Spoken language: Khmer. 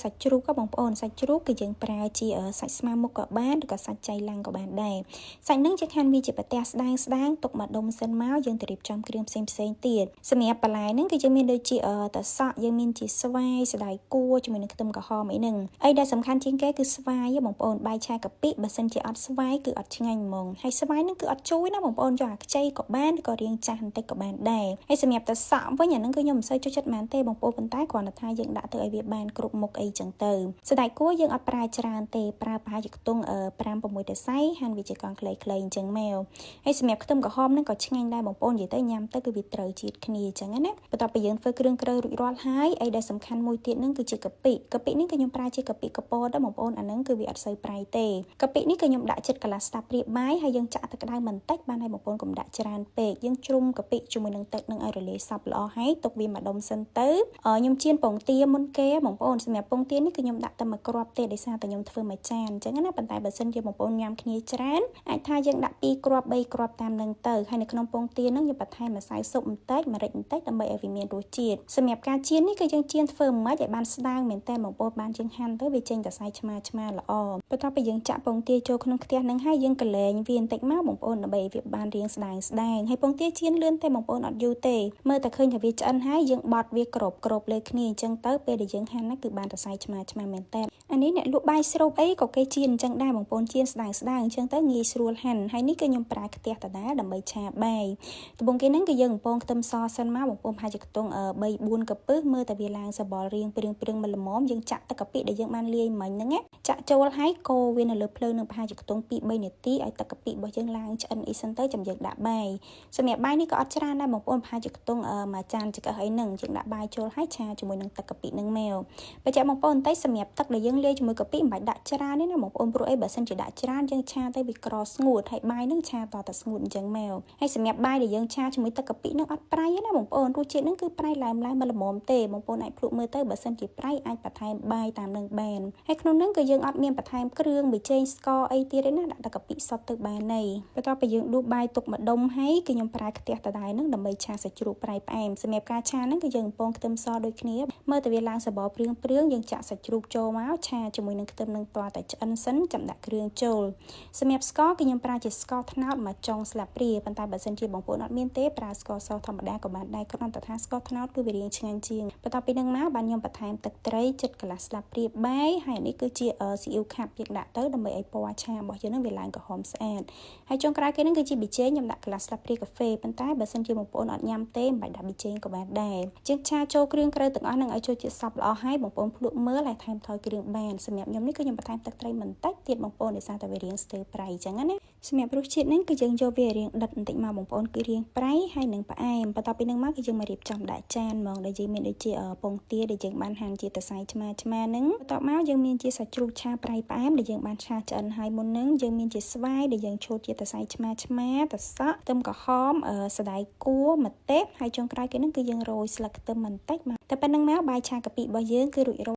សាច់ជ្រូកបងប្អូនសាច់ជ្រូកគឺយើងប្រើជាសាច់ស្មាមុខក៏បានឬក៏សាច់ចៃឡាំងក៏បានដែរសាច់នឹងយើងហាន់វាជាប្រទេសស្ដាងស្ដាងទុកមួយដុំសិនមកយើងទៅរៀបចំគ្រឿងផ្សេងផ្សេងទៀតសម្រាប់បន្លែហ្នឹងគឺយើងមានដូចជាតសក់យើងមានជាស្វាយសណ្តែកគួរជាមួយនឹងខ្ទឹមក្រហមអីហ្នឹងអីដែលសំខាន់ជាងគេគឺស្វាយបងប្អូនបាយឆាកាពិបើសិនជាអត់ស្វាយគឺអត់ឆ្ងាញ់ហ្មងហើយស្វាយហ្នឹងគឺអត់ជួយណាបងប្អូនយកអាខ្ចីក៏បានឬក៏រាងចាស់បន្តិចក៏បានដែរហើយសម្រាប់តសក់វិញអាហ្នឹងគឺខ្ញុំមិនសូវចូលចិត្តហ្មងទេបងប្អូនប៉ុន្តែគ្រាន់តែថាយើងដាក់ទៅឲ្យវាបានគ្រប់មុខអីចឹងទៅសណ្តែកគួរយើងអត់ប្រើច្រើនទេប្រើប្រហែលជាខ្ទង់5 6សរសៃហាន់វាជាកង់ខ្លីៗអញ្ចឹងមកហើយសម្រាប់ខ្ទឹមក្រហមហ្នឹងក៏ឆ្ងាញ់ដែរបងប្អូននិយាយទៅញ៉ាំទៅគឺវាត្រូវជាតិគ្នាអញ្ចឹងណាបន្ទាប់ពីយើងធ្វើគ្រឿងក្រៅរួចរាល់ហើយអីដែលសំខាន់មួយទៀតហ្នឹងគឺជាកាពិកាពិនេះគឺខ្ញុំប្រើជាកាពិកពតបងប្អូនអាហ្នឹងគឺវាអត់សូវប្រៃទេកាពិនេះគឺខ្ញុំដាក់ចិត្តកន្លះស្លាបព្រាបាយហើយយើងចាក់ទឹកក្តៅបន្តិចបានហើយបងប្អូនកុំដាក់ច្រើនពេកយើងជ្រុំកាពិជាមួយនឹងទឹកនឹងឲ្យរលាយសព្វល្អហើយទុកវាមួយដុំសិនទៅខ្ញុំចៀនពងទាមុនគេបងប្អូនសម្រាប់ពងទានេះគឺខ្ញុំដាក់តែមួយគ្រាប់ទេដោយសារតែខ្ញុំធ្វើមួយចានអញ្ចឹងណាប៉ុន្តែបើសិនជាបងប្អូនញ៉ាំគ្នាច្រើនអាចថាយើងដាក់2គ្រាប់3គ្រាប់តាមនឹងទៅហើយនៅក្នុងពងទាហ្នឹងយើងបន្ថែមម្សៅស៊ុបបន្តិចម្រេចបន្តិចដើម្បីឲ្យវាមានរសជាតិសម្រាប់ការចៀននេះគឺយើងចៀនធ្វើមិនឲ្យបានស្ដើងមែនតើបងប្អូនបានយើងហាន់ទៅវាចេញតែសៃឆ្មាឆ្មាល្អបន្ទាប់ពីយើងចាក់ពងទាចូលក្នុងខ្ទះហ្នឹងហើយយើងកលែងវាបន្តិចមកបងប្អូនដើម្បីវាបានរាងស្ដើងស្ដើងហើយពងទាចៀនលឿនទេបងប្អូនអត់យូរទេមើលតែឃើញថាវាឆ្អិនហើយយើងបត់វាក្របក្របលើគ្នាអញ្ចឹងទៅពេលដែលយើងហាន់ណាគឺបានតែសៃឆ្មាឆ្មាមែនតើអានេះអ្នកលក់បាយស្រូបអីក៏គេចៀនអញ្ចឹងដែរបងប្អូនចៀនស្ដើងស្ដើងអញ្ចឹងទៅងាយស្រួលហាន់ហើយនេះគឺខ្ញុំប្រើខ្ទះដដែលដើម្បីឆាបាយដំបូងគេហ្នឹងគឺយើងកំពងខ្ទឹមសសិនមកបងប្អូនប្រហែលជាខ្ទង់3 4កពឹសមើលតែវាឡើងសបល់រៀងព្រឿងព្រឿងមកល្មមយើងចាក់ទឹកកាពិដែលយើងបានលាយមិញហ្នឹងណាចាក់ចូលហើយកូរវានៅលើភ្លើងនឹងប្រហែលជាខ្ទង់2 3នាទីឲ្យទឹកកាពិរបស់យើងឡើងឆ្អិនអីសិនទៅចាំយើងដាក់បាយសម្រាប់បាយនេះក៏អត់ច្រើនដែរបងប្អូនប្រហែលជាខ្ទង់មួយចានចង្កឹះអីហ្នឹងយើងដាក់បាយចូលហើយឆាជាមួយនឹងទឹកកាពិហ្នឹងមកបញ្ជាក់បងប្អូនបន្តិចសម្រាប់ទឹកដែលយើងលាយជាមួយកាពិមិនបាច់ដាក់ច្រើនទេណាបងប្អូនព្រោះអីបើសិនជាដាក់ច្រើនយើងឆាទៅវាក្រស្ងួតហើយបាយហ្នឹងឆាតតែស្ងួតអញ្ចឹងមកហើយសម្រាប់បាយដែលយើងឆាជាមួយទឹកកាពិហ្នឹងអត់ប្រៃទេណាបងប្អូនរសជាតិហ្នឹងគឺប្រៃឡែមឡែមមកល្មមទេបងប្អូនអាចភ្លក់មើលទៅបើសិនជាប្រៃអាចបន្ថែមបាយតាមនឹងបានហើយក្នុងហ្នឹងគឺយើងអត់មានបន្ថែមគ្រឿងប៊ីចេងស្ករអីទៀតទេណាដាក់តែកាពិសុទ្ធទៅបានហើយបន្ទាប់ពីយើងដួសបាយទុកម្ដុំហើយគឺខ្ញុំប្រើខ្ទះដដែលហ្នឹងដើម្បីឆាសាច់ជ្រូកប្រៃផ្អែមសម្រាប់ការឆាហ្នឹងគឺយើងកំពងខ្ទឹមសដូចគ្នាមើលតែវាឡើងសបល់ព្រឿងព្រឿងយើងចាក់សាច់ជ្រូកចូលមកឆាជាមួយនឹងខ្ទឹមនឹងទាល់តែឆ្អិនសិនចាំដាក់គ្រឿងចូលសម្រាប់ស្ករគឺខ្ញុំប្រើជាស្ករត្នោតមួយចុងស្លាបព្រាប៉ុន្តែបើសិនជាបងប្អូនអត់មានទេប្រើស្ករសធម្មតាក៏បានដែរគ្រាន់តែថាស្ករត្នោតគឺវារាងឆ្ងាញ់ជាងបន្ទាប់ពីនឹងមកបានខ្ញុំបន្ថែមទឹកត្រីចិត្តកន្លះស្លាបព្រាបាយហើយនេះគឺជាស៊ីអ៊ីវខាប់យើងដាក់ទៅដើម្បីឲ្យពណ៌ឆារបស់យើងនឹងវាឡើងក្រហមស្អាតហើយចុងក្រោយគេនឹងគឺជាប៊ីចេងខ្ញុំដាក់កន្លះស្លាបព្រាកាហ្វេប៉ុន្តែបើសិនជាបងប្អូនអត់ញ៉ាំទេមិនបាច់ដាក់ប៊ីចេងក៏បានដែរជាងឆាចូលគ្រឿងក្រៅទាំងអស់នឹងឲ្យចូលជាតិសព្វល្អហើយបងប្អូនភ្លក់មើលហើយថែមថយគ្រឿងបានសម្រាប់ខ្ញុំនេះគឺខ្ញុំបន្ថែមទឹកត្រីបន្តិចទៀតបងប្អូនដោយសារតែវារាងស្ទើរប្រៃអញ្ចឹងណាសម្រាប់រសជាតិហ្នឹងគឺយើងយកវារាងដិតបន្តិចមកបងប្អូនគឺរាងប្រៃហើយនឹងផ្អែមបន្ទាប់ពីហ្នឹងមកគឺយើងមករៀបចំដាក់ចានហ្មងដែលយើងមានដូចជាពងទាដែលយើងបានហាន់ជាសរសៃឆ្មាឆ្មាហ្នឹងបន្ទាប់មកយើងមានជាសាច់ជ្រូកឆាប្រៃផ្អែមដែលយើងបានឆាឆ្អិនហើយមុនហ្នឹងយើងមានជាស្វាយដែលយើងឆូតជាសរសៃឆ្មាឆ្មាតសក់ខ្ទឹមក្រហមសណ្តែកគួរម្ទេសហើយចុងក្រោយគេហ្នឹងគឺយើងរោយស្លឹកខ្ទឹមបន្តិចមកតែប៉ុណ្្នឹងមកបាយឆាកាពិរបស់យើងគឺរួចរាល់